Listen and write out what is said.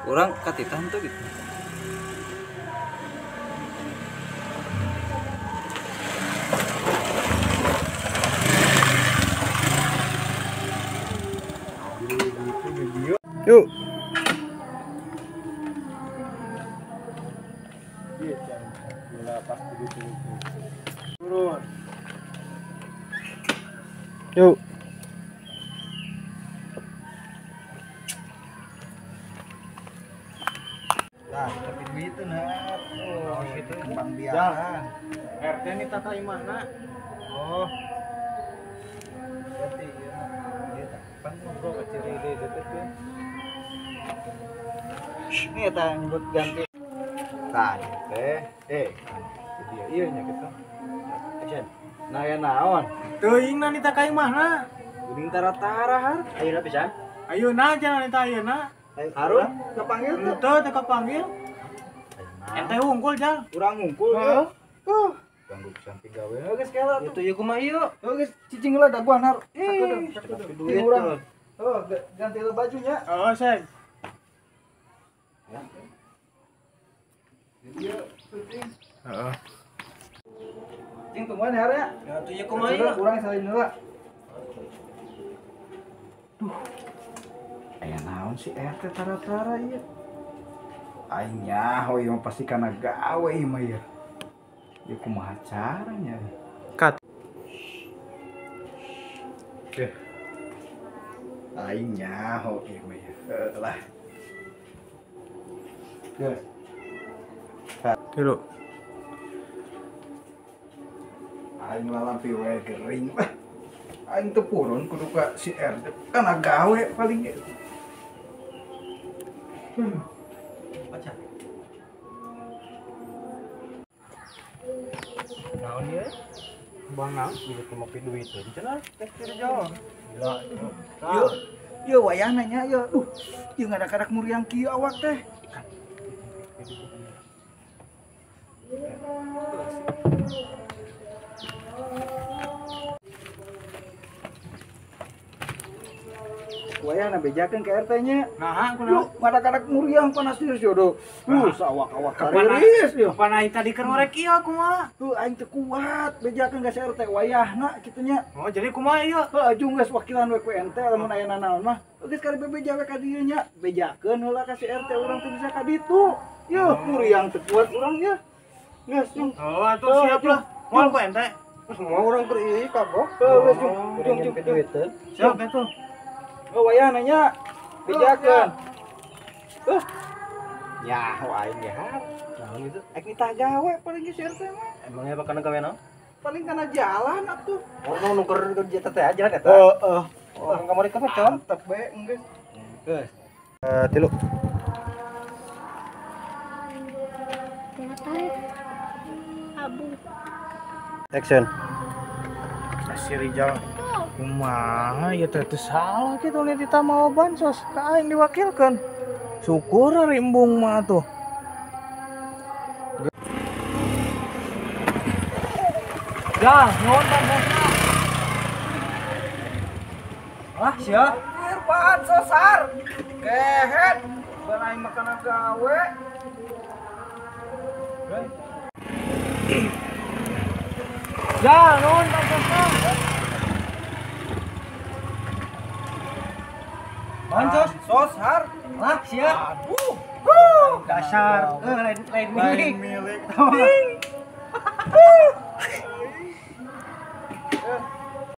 Urang katitah henteu gitu. Yuk. Turun. Yuk. Nah, tapi duit nah. Oh, itu kembang biakan. RT ini tata imahna. Oh. Berarti ya. Dia tak pan ngobrol ke ciri ide deket ya. Ini eta nyebut ganti. Tah, teh. Dia ieu nya kitu. Action. Nah, ya naon? Teuing na nita ka imahna. Geuning tara-tara har. Ayeuna pisan. Ayeuna cenah nita ayeuna. Harun kapanggil teu? Teu teu kapanggil. Ente unggul jal. Urang unggul ya. Ganggu pisan pigawe. Geus kela tuh. Itu ieu kumaha ieu? Geus cicing heula daguan har. Sakedeung, sakedeung. Urang. Oh, ganti heula bajunya. Oh, seng. Ieu syuting. Heeh. Cing tungguan har ya. Ya atuh ieu kumaha ieu? Urang salin heula. Duh. Aya naon si RT tara-tara ieu? Aing nyaho ieu mah pasti kana gawe ieu mah ieu. Ieu kumaha caranya? Cut. Oke. Aing nyaho ieu mah ieu. Heuh lah. Geus. Dulu. Aing lalampi we gering. Aing teu purun kudu ka si RT kana gawe paling ge. Baca. Naon ieu? Bang naon? Duit ngopi duit cenah teh jauh. Gila. Yo, yo wayahna nya yo. Duh, ieu ngadadak muriang kieu awak teh. Wayahna bejakeun ka RT nya. Nah, kunaon? Yuk, ngadadak muriang panas geus yo do. Sawak-awak kariris yo. Kapan aing tadi keur ngorek ieu kumaha? Tuh aing teu kuat bejakeun ka si RT wayahna kitu nya. Oh, jadi kumaha ieu? Heuh, ujung geus wakilan we ku ente lamun aya nanaon mah. Geus kari bebeja we ka dieu nya. Bejakeun heula ka si RT urang teu bisa ka ditu. Yuh, muriang teu kuat urang ye. Geus, yung. Oh, atuh siap lah. Moal ku ente. Semua orang keur ieu kagok. Heuh, geus yung. Jung jung duiteun. Siap atuh. Oh, wayahna nya. Bejakeun. Heuh. Nyaho aing ge har. Naon itu? Ek nitah gawe paling ge si RT mah. Emangnya bakal gawe naon? Paling kana jalan atuh. Oh, nu keur kerja teh aja eta. Heeh. Oh, kamari ka macam. Mantap bae geus. Geus. Tilu. Abu. Action. Si Rijal. Kumaha ieu teh teu salah kitu nitah mawa bansos ka aing diwakilkeun. Syukur ari embung mah atuh. Ya, nuhun bansosna. Ah, sia. Anjir, bansos har. Kehet. Ban aing makan gawe. Ya, nuhun bansosna. Bansos sos har. Lah, sia. Aduh. Dasar lain milik. Milik.